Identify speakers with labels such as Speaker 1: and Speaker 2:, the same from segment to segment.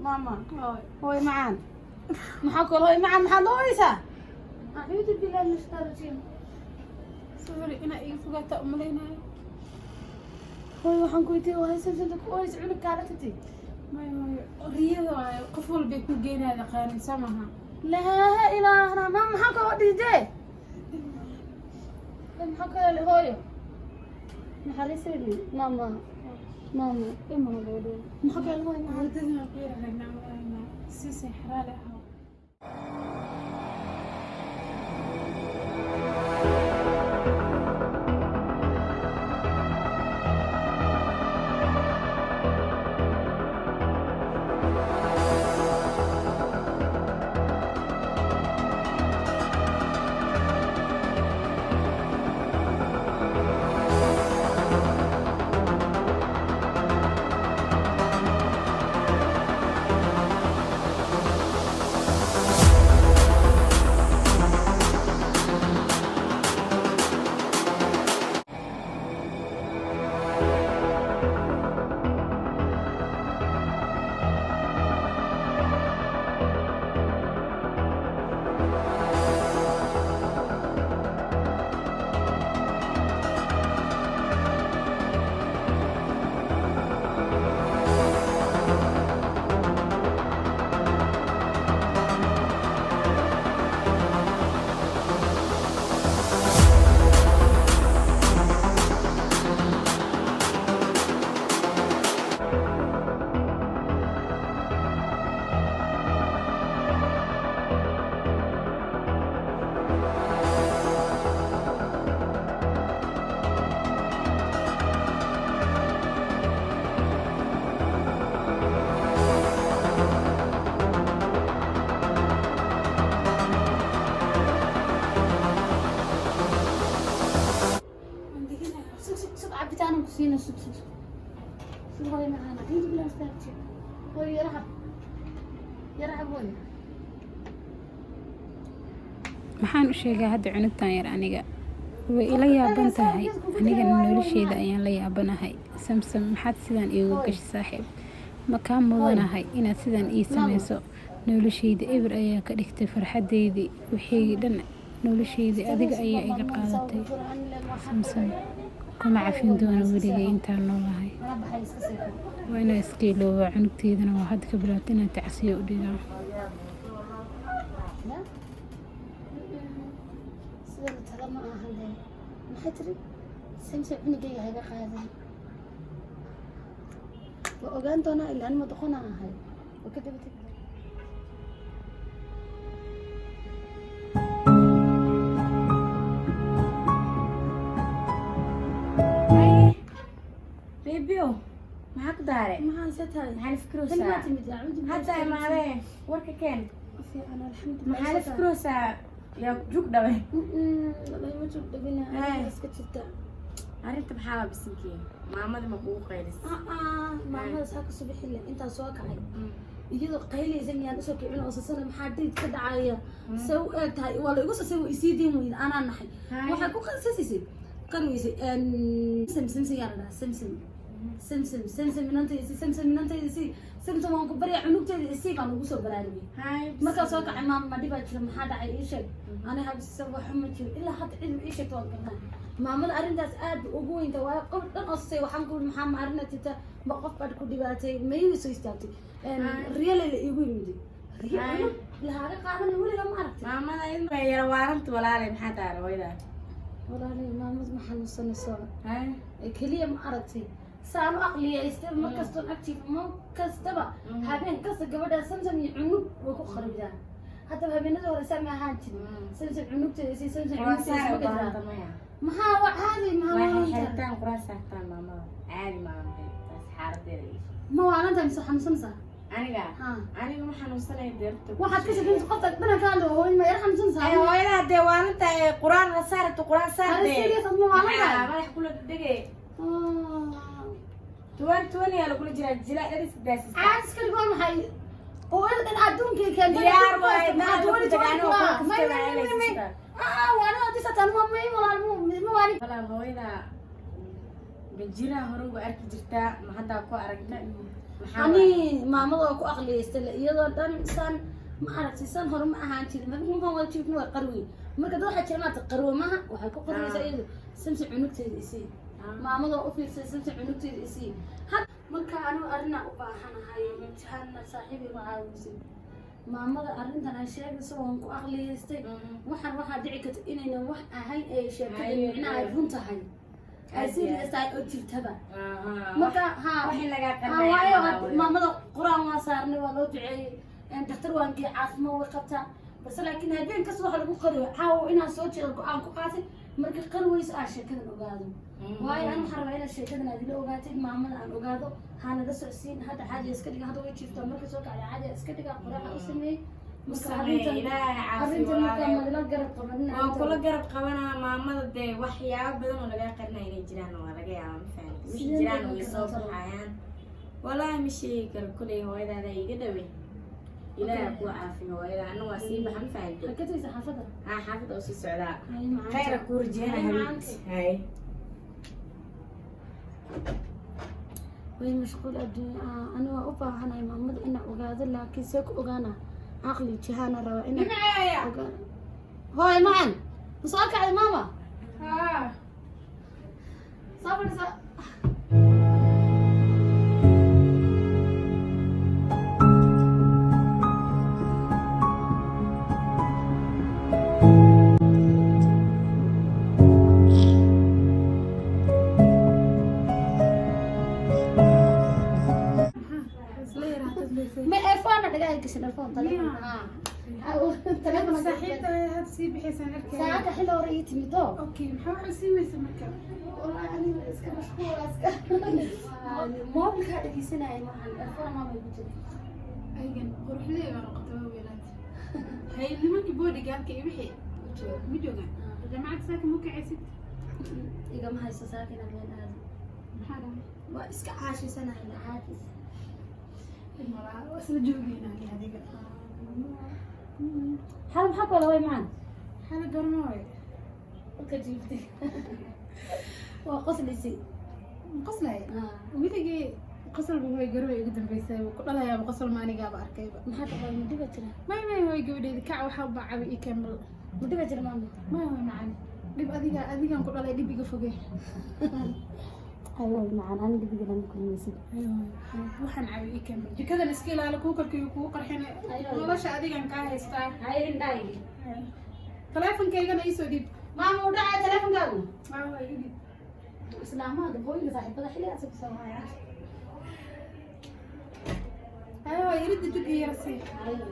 Speaker 1: Maama, hooy macaan, maxaa kale? Hooy macaan, maxaad la ooyeysaa? Acuudu billahi min shaytaani rajiim.
Speaker 2: Sorry, inaa iga fogaataa umalaynayo.
Speaker 1: Hooy, waxaan ku weydiiyey, waa Samsanta ku ooyeysa, cunug kaala tagtay.
Speaker 2: Maya hooyo, riyada waayo, qof walbay ku geenaada qaanin soo maha.
Speaker 1: Laa ilaahna, maama, maxaa kaloo dhiidee? Maxaa kale, hooyo? Naxariiseedi, maama, maama.
Speaker 2: Ima gabadheeda.
Speaker 1: Maxaa kale, hooyo macaan?
Speaker 2: Hurdadii waan ku yara ragnaa malaynaa, si seexraale ah. Waan deganaya.
Speaker 1: Sug, sug, sug, cabitaanan ku siina. Sug, sug, sug, sug, hooyo macaan. Acuudu billahi min shaytaani rajiim. Hooyo, yara cab, yara cab, hooyo.
Speaker 2: Maxaan u sheegaa hadda cunugtan yar? Aniga way ila yaaban tahay, anigana nolosheeda ayaan la yaabanahay. Samsam, maxaad sidaan iigu gashay? Saaxiib, ma kaa mudanahay inaad sidaan ii sameyso? Nolosheyda eber ayaa ka dhigtay, farxadeydii, wixii dhan, nolosheydii adiga ayaa iga qaadatay. Samsam, kuma cafin doono weligay intaan noolahay.
Speaker 1: Mana baxay, iska seexo.
Speaker 2: Waa inaa iska iloobaa cunugteydana, waa hadda ka bilaabta inaan tacsiyo u dhigaa.
Speaker 1: Ya, sidana tala ma ahan de. Maxay tiri Samsam? Cunugayga haga qaadan, waa ogaan doonaa ilaa anima doqona ahay, waa ka daba tegi doonaa.
Speaker 3: Baby-o, maxaa ku daare?
Speaker 1: Maxaa se tahay?
Speaker 3: Maxaa la
Speaker 1: Xilmaa
Speaker 3: fikiraysaa?
Speaker 1: timid, acuudu billahi.
Speaker 3: Hadda imaadee, warka keen.
Speaker 1: Fiican, alxamdulilah.
Speaker 3: Maxaa la fikiraysaa? Yaa jug dhawe?
Speaker 1: Wallahi ma jug dhabina.
Speaker 3: Hey.
Speaker 1: Iska jirta.
Speaker 3: Arrinta maxaa waa bisinkii? Maamadii ma kugu qaylis?
Speaker 1: Maamada saa kasoo bixin intaa soo kacay, iyadoo qaylaysa miyaan usoo kicin oo sasana? Maxaa dhiid ka dhacaya? Se u eeg tahay, waa la igu sasay, waa isii diin weyda, anaa naxay.
Speaker 3: Hay.
Speaker 1: Waxay ku qasasisay qarweysay Simsim, Simsim yaa la dhahaa, Simsim, Simsim, Simsim, inantayda isii, Simsim, inantayda isii, Simsim, waan ku barya, cunugtayda isii, baan ugu soo baraarugay.
Speaker 3: Hay.
Speaker 1: Markaa soo kacay, maama, ma dhibaa jiro? Maxaa dhacay? Ii sheeg. Ani habsisa waxa ma jiro ilaa hadda, cid ii sheegto waan garanaa. Maamada arrintaas aad bay ugu weynta, waayo qof dhan oo sasay. Waxaan ku maxaa ma arrinaa jirta? Ma qof baad ku dhibaatay? Mayuu soo istaagtay? Riyale la iigu yimid, riyo cunug lahaaga qaadanay weliga ma aragtay.
Speaker 3: Maamada in way yara waaranta, walaalay. Maxaa daare hooyada?
Speaker 1: Walaalay, maamad ma xanuunsanayso.
Speaker 3: Hay.
Speaker 1: Ee keliya ma aragtay saan u aqliyaysta? Mar kastoon active, mar kastaba, habeen kasta gabadha Samsam iyo cunug way ku kharibdaan. Haddaba habeenadii hore saa ma ahaan jirin. Samsam cunugteeda si Samsam
Speaker 3: Quraan
Speaker 1: cunugteeda
Speaker 3: saar
Speaker 1: ma
Speaker 3: u
Speaker 1: gadaa.
Speaker 3: baahanta maya?
Speaker 1: Maxaa wa caadi maxaa?
Speaker 3: Waxay
Speaker 1: Waalanta.
Speaker 3: xiritaan quraan saartaan maamada, caadi maaha taas xaaladeeda ii sheeg.
Speaker 1: Ma waalanta mise xanuunsanaysaa?
Speaker 3: Aniga?
Speaker 1: Ha.
Speaker 3: Aniga ma xanuunsanaya deerta.
Speaker 1: Waxaad ka sheekinaysa qofta dhana ka hadlo, hooyo, ma yar xanuunsanaysaa?
Speaker 3: Ay, hooyada hadee waalantahay ee quraan la saarto, quraan
Speaker 1: Ari
Speaker 3: saartee.
Speaker 1: serious, ma waalantahay?
Speaker 3: Maxaa madax kula dhege? Tuwan tuwan yaa lagula jiraa jila dharis daasista.
Speaker 1: Caadis kali waa maxay? Hooyada dhan adduunkay keentay.
Speaker 3: Diyaar waaye.
Speaker 1: Maxaa
Speaker 3: dad
Speaker 1: tuwani
Speaker 3: lagu
Speaker 1: tuwani
Speaker 3: dagaano
Speaker 1: kulaa?
Speaker 3: oo
Speaker 1: May
Speaker 3: kasta
Speaker 1: may may may
Speaker 3: helaysa.
Speaker 1: Ah, waana hadii sataan ma may walaal, ma waani.
Speaker 3: Walaal, hooyada Majiraa hore uga arki jirtaa, ma haddaa ku aragta? Maxaa?
Speaker 1: Ani maamada waa ku aqliyeystay iyadoo dhan san ma aragtay, san hore ma ahaan jirin. Marka markaan wada jiifno waa qarwey. Marka dad waxaa jira maarata qarwamaha waxay ku qarweysaa iyadu. Samsi, cunugteeda isii. Maamada waa u fiirsay. Samsi, cunugteeda isii. Had marka anigu arrinaa u baahanahay, imtixaanna saaxiibay ma caawisay. Maamada arrintan ay sheegayso waan ku aqliyeystay. Waxaan waxaa dhici karta inaynan wax ahayn ee sheekada micnaha ay run tahay, ay serious tahay oo jirtaba. Marka ha
Speaker 3: Wixii lagaa
Speaker 1: waayo
Speaker 3: qarnay.
Speaker 1: Maamada Qur-aan waa saarnay, waa loo duceeyey, daktar waan geey, caafimaad way qabtaa, balse laakiin habeen kasta waxa lagu qariyo caawa inaan soo jeedo go-aan ku qaatay. Marka qarweyso aan sheekadan ogaado, waayo ani waxaan rabaa inaad sheekadan aad ila ogaatid, maamada aan ogaado. Hanaga socsiin hadda, caadi iska dhiga. Hadda way jiiftaa, marka soo kacda caadi iska dhiga, qoraaxa u sameeyey. Marka arrintan
Speaker 3: Ilaahay caafiyo.
Speaker 1: Arrintan marka
Speaker 3: Walaalahay.
Speaker 1: Madala garab qabanin.
Speaker 3: Waan kula garab qabanaa maamada. Dee waxyaabo badan oo lagaa qarinaya inay jiraan waa laga yaabaa, ma fahamtay? Wixii
Speaker 1: Sidee
Speaker 3: jiraan
Speaker 1: loo
Speaker 3: way soo
Speaker 1: karaa?
Speaker 3: baxayaan. Walaahi ma sheegi karo. Kuley hooyadaada iga dhawey. Ilaahay kuu caafiyo hooyada. Anna waa sii baxa, ma fahamtay?
Speaker 1: Ka tegaysa xaafadda?
Speaker 3: Haa, xaafadda oo sii socdaa.
Speaker 1: Hay, macaanta.
Speaker 3: Khayra kuu rajeyna.
Speaker 1: Hay,
Speaker 3: Habiibti,
Speaker 1: macaanta.
Speaker 3: hay.
Speaker 1: Way mashquul adduunya ah. Ani waa u baahanahay maamada inaan ogaado, laakiin see ku ogaana? Caqli jihaana rabaa inaan
Speaker 2: Nimceeya.
Speaker 1: ogaano. Hooy macan, ma soo kacday maama?
Speaker 2: Haa.
Speaker 1: Soo fadhiisa.
Speaker 2: Isla yar hadlaysay.
Speaker 1: Ma earphone dhagaha gashan, earphone telefoon. Haa, telefoon.
Speaker 2: Saaxiibta had sii bixaysaan arkaya.
Speaker 1: Saacadda xilli hore ii timid oo.
Speaker 2: Okay, maxaa waxaa sii weysa marka?
Speaker 1: Wallahi aniga iska mashquul, iska moobilkaa dhegeysanaya maahan, earphone maama igu jira.
Speaker 2: Aygan quruxdee baa noqotay, waa weynaatay. Hay, nimankii bodyguardka iyo wixii ma joogaan? Jaamacadda saaka ma kacaysid?
Speaker 1: Igama hayso saaka inaan meel aado.
Speaker 2: Maxaa dhacay?
Speaker 1: Waa iska caashisanahay, caajis.
Speaker 2: Malaha waa isla joogeynaa ani adiga.
Speaker 1: Xal maxaa kula way macaan?
Speaker 2: Xala goorma waay?
Speaker 1: Ka jiiftay waa qoslisay.
Speaker 2: Qoslay. Weligay qosolba way garoway ugu dambeysay wuu ku dhalayaaba qosol, ma anigaaba arkayba.
Speaker 1: Maxaa dhacay? Ma dhiba jira?
Speaker 2: May, way gabadheedi kac, waxaa u bacabay ii keen bal.
Speaker 1: Ma dhiba jira maama?
Speaker 2: May macaan, dhib adiga adigan ku dhalay, dhib iga foge.
Speaker 1: Ayo macaan, ani dhibiga lama kulmaysid.
Speaker 2: Waxaan cabay ii keen bal. Jikadan iska ilaali, kuukarkii kugu qarxina.
Speaker 1: Ayo.
Speaker 2: Nolosha adigan kaa haystaa.
Speaker 1: Haye, indhaaygi.
Speaker 2: Taleefankaygana iisoo dhiib.
Speaker 1: Maama, u dhacay taleefonkaagu.
Speaker 2: Aa, waa ii dhiib.
Speaker 1: Islaamaha gabooyinka saaxiibada xilligaas ku soo haya.
Speaker 2: Ayo, waa irida jugii yar sii.
Speaker 1: Ayo.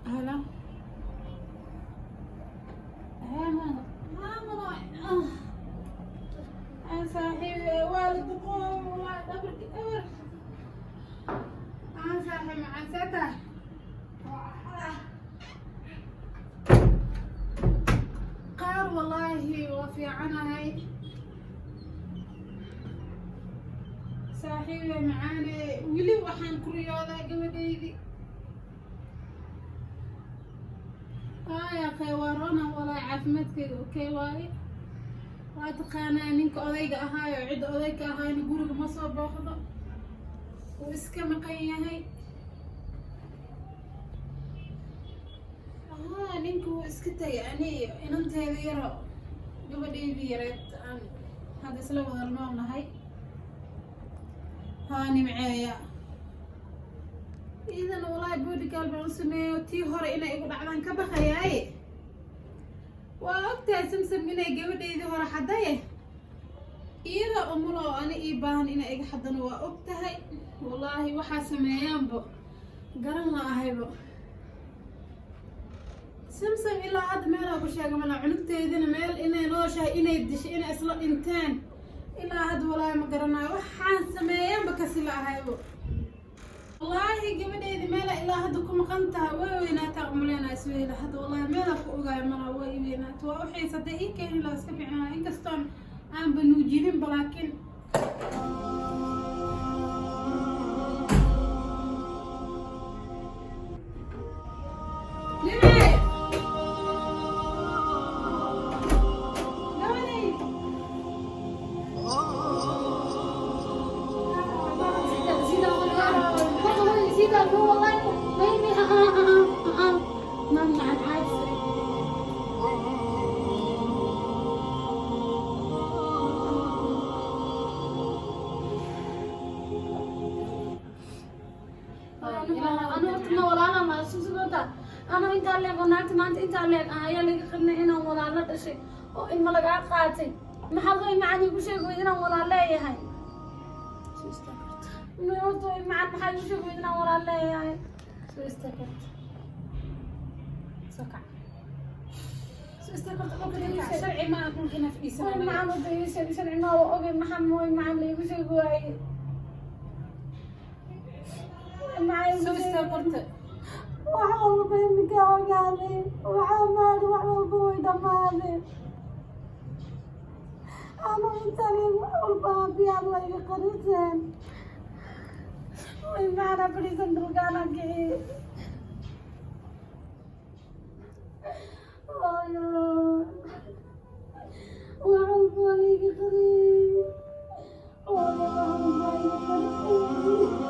Speaker 2: Hello. Haa, aan saaxiib waa la duqo, waa dhabarki ewer. Aan saaxiib macaan, see tahay? Qaar wallaahi waa fiicanahay. Saaxiibe macaane, weli waxaan ku riyoodaa gabadhaydii. Haya akhay, waa rona walaa, caafimaadkeyga okay waaye. Waa taqaanaa ninka odayga ahaayo, cidda odayga ahaayna guriga ma soo booqdo, wuu iska maqan yahay. Haa, ninka wuu iska tagay. Ani iyo inanteeda yaro, gabadheydii yareed, aan hadda isla wada nool nahay. Haa, Nimceeya iidan walaahi bodyguard baan u sameeyo. Tii hore inay igu dhacdaan ka baqayaaye. Waa ogtahay Samsam inay gabadhaydii hore xadaye, iyada umulo oo ani ii baahan inay iga xadano, waa og tahay. Wallaahi waxaa sameeyaanbo garan la ahaybo. Samsam ilaa hadda meelaa ku sheega malaa, cunugteydina meel inay nooshahay, inay dishay, inay isla dhinteen, ilaa hadda walaahi ma garanayo. Waxaan sameeyaanba kasi la ahaybo.
Speaker 4: Wallaahi gabadheedi meela ilaa hadda ku maqan tahay way weynaataa umaleynaa Suhayla hadda. Wallaahi meela ku ogaayo malaha, way i weynaata, waa u xiisatay. Ii keeni lahaa iska fiicnaa, inkastoon aanba nuujininba, laakiin Nimci! Gabadhay!
Speaker 1: Ano intaa leeg oo naagta maanta intaa leeg ah ayaa laga qirnay inaan walaalo dhashay oo ilmo lagaa qaatay. Maxaad way macaan iigu sheegi weyd inaan walaal leeyahay? Horta way macaan, maxaa iigu sheegi weyd inaan walaal leeyahay?
Speaker 4: Soo istaag horta. Soo kac. Soo istaag horta, dhulka dhinac. Sharci maaha dhulka inaad
Speaker 1: Way
Speaker 4: fadhiisanaa.
Speaker 1: macaan horta ii sheeg, sharci maa waa ogay. Maxaa way macaan laigu sheegi waayey? Way macaan iigu
Speaker 4: Soo
Speaker 1: sheegi.
Speaker 4: istaag horta.
Speaker 1: Wax walba iminka ogaaday, waxaa maadhi, wax walba way dhammaadeen. Anu intaan wax walba haddii layga qariseen, way macnaa fadhiisan dhulkaana kiciye. Hooyo, wax walba layga qariyey. Hooyo, wax walba iga qariyey.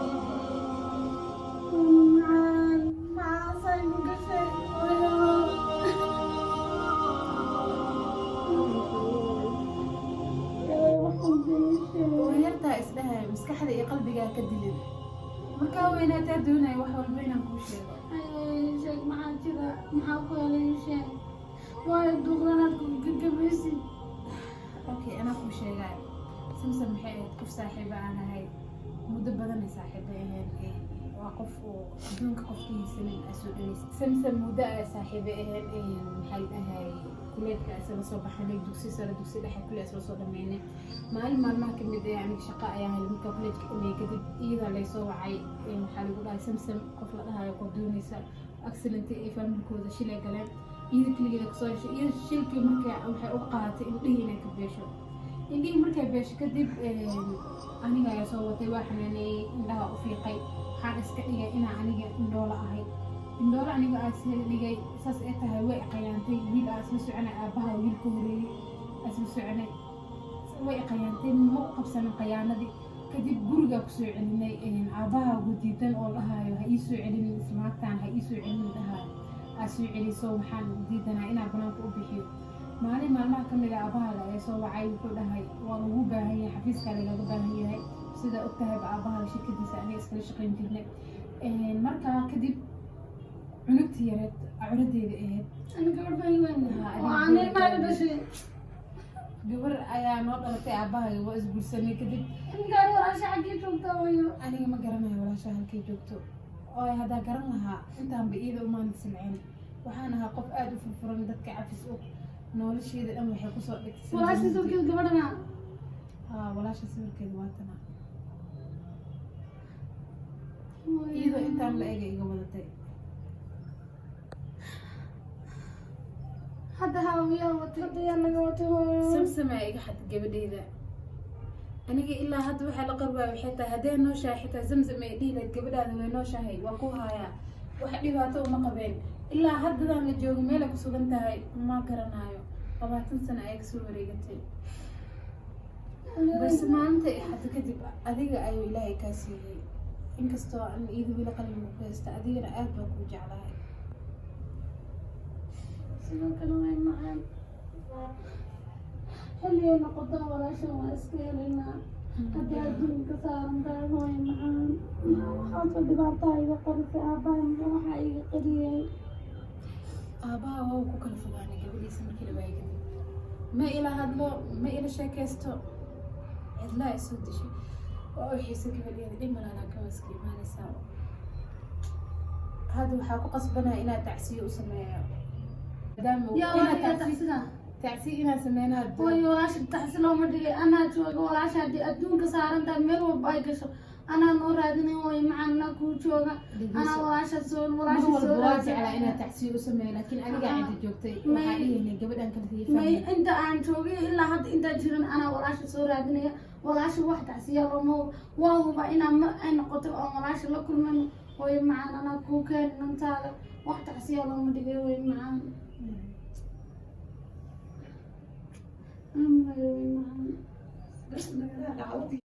Speaker 1: Macaan, maxaasay ku gashay hooyo?
Speaker 4: Waa yartaa isdhahay, maskaxda iyo qalbigaa ka dilin. Markaa weynaataa doonaya wax walba inaan kuu sheego.
Speaker 1: Sheeg, maxaa jira? Maxaa ku helay? Sheeg, waayo duuqdanaad ku gagabaysid.
Speaker 4: Okay, anaa kuu sheegaayo. Samsam maxay ahayd? Qof saaxiiba aan ahay muddo badanay saaxiiba ahayn. Waa qof oo adduunka qofka haysanin aa soo dhaweysay. Samsam muddo aa saaxiiba ahayn. Maxaa la dhahay, kuleedka isla soo baxanay, dugsi sare, dugsi dhexe, kule isla soo dhameynay. Maalin maalmaha kamid ah aniga shaqo ayaa helay markaa kuleedka dhameeyay kadib, iyadaa laysoo wacay. Waxaa lagu dhahay Samsam qof la dhahayo qof doonaysa, accident ay faamilkooda shilay galeen, iyada keligeeda kasoo heshay. Iyada shilkii markaa waxay u qaadatay indhihii inay ka beesho. Indhihii markay beesho kadib, aniga ayaa soo watay, waa xanaaneeyey, indhaha u fiiqay. Waxaan iska dhigay inaa aniga indhoola ahay, indhoolo aniga aa iska dhigay. Saas ay tahay way qayaantay. Wiil aa isla soconay, aabbaha wiil ka horeeyey aa isla soconay, way qayaantay. Ma u qabsanin qayaanadii. Kadib gurigaa kusoo celinay. Aabbaha ugu diidan oo dhahaayo ha ii soo celinin ismaagtaan, ha ii soo celinin dhahaayo, aa soo celiso. Waxaan diidanaa inaan banaanka u bixiyo. Maalin maalmaha ka mid a aabbaha la ee soo wacay, wuxuu dhahay waa lagu baahan yahay, xafiiskaa lagaga baahan yahay. Sidaa og tahayba aabbaha shirkadiisa aniga iskala shaqayn jirnay. Markaa kadib cunugtii yareed curadeeda ahayd.
Speaker 1: Ani gabadh baan weyn
Speaker 4: Haa,
Speaker 1: oo aan ilmaha dhashay.
Speaker 4: Gabar ayaa noo dhalatay. Aabbaha waa isguursanay kadib.
Speaker 1: Iminkaan walaasha xaggee joogtaa wayo?
Speaker 4: Aniga ma garanayo walaasha halkay joogto, oo haddaa garan lahaa intaanba iyada umaan silcin. Waxaan ahaa qof aada u furfuran, dadka cafis og. Nolosheeda dhan waxay kusoo dhigtay.
Speaker 1: Walaasha sawirkeeda gabadhana?
Speaker 4: Haa, walaasha sawirkeeda waa tana, iyadoo intaan la ega iga wadatay.
Speaker 1: Hadda haawiyaa watay, hadda yaa naga watay hooyo?
Speaker 4: Samsamaa iga xad gabadheyda. Aniga ilaa hadda waxaa la qarbaaya waxay tahay haddee nooshahay xitaa Zamzam ay dhihi lahayd gabadhaada way nooshahay, waa ku haayaa, wax dhibaato uma qabeen. Ilaa haddadaan la joogo meelay ku sugan tahay ma garanayo. 20 sano ayaa kasoo wareegatay, balse maalinta i xadda kadib adiga ayuu Ilaahay kaa siiyey. Inkastoo aan iyada weli qalbiga ku haysta, adigana aad baan kuu jeclahay.
Speaker 1: Sidoo kale way macaan, xilligay noqoto walaashan waa iska helaynaa haddii adduunka saaran tahay. Hooy macaan, waxaasoo dhibaataa iga qarisay? Aabbaha muxuu waxaa iga qariyay?
Speaker 4: Aabbaha waa ku kala fogaanay gabadhiisa markii la waayay kadib. Ma ila hadlo, ma ila sheekaysto, cidlaa ay soo dishay. Waa u xiisa gabadheeda, dhib malaa, laakiin waa iska imaanaysaa. Hadda waxaa ku qasbanaya inaad tacsiyo u sameeyo maadaama
Speaker 1: Yaa
Speaker 4: inaad
Speaker 1: walaasha taxsida?
Speaker 4: Tacsiyo inaad sameynaad.
Speaker 1: Hooyo, walaasha taxsi looma dhigay. Anaa jooga. Walaasha haddii adduunka saaran tahay, meel walba ay gasho Anaa noo raadinay, hooyo macaan, anaa kuu jooga, anaa walaasha soo
Speaker 4: Mar
Speaker 1: walaasha soo
Speaker 4: walba waa
Speaker 1: raadinay.
Speaker 4: Jeclaa inaad tacsiyo u sameeyo, laakiin adigaa cidda joogtay. Waxaa dhihaynay gabadhan kale.
Speaker 1: May, inta aan joogay ilaa hadda intaan jiran, anaa walaasha soo raadinaya. Walaasha wax tacsiya looma. Waa huba inaa mar ay noqoto oon walaasha la kulman. Hooyo macaan, anaa kuu keen inantaada. Wax tacsiya looma dhigay, hooyo macaan. Hooyo macaan.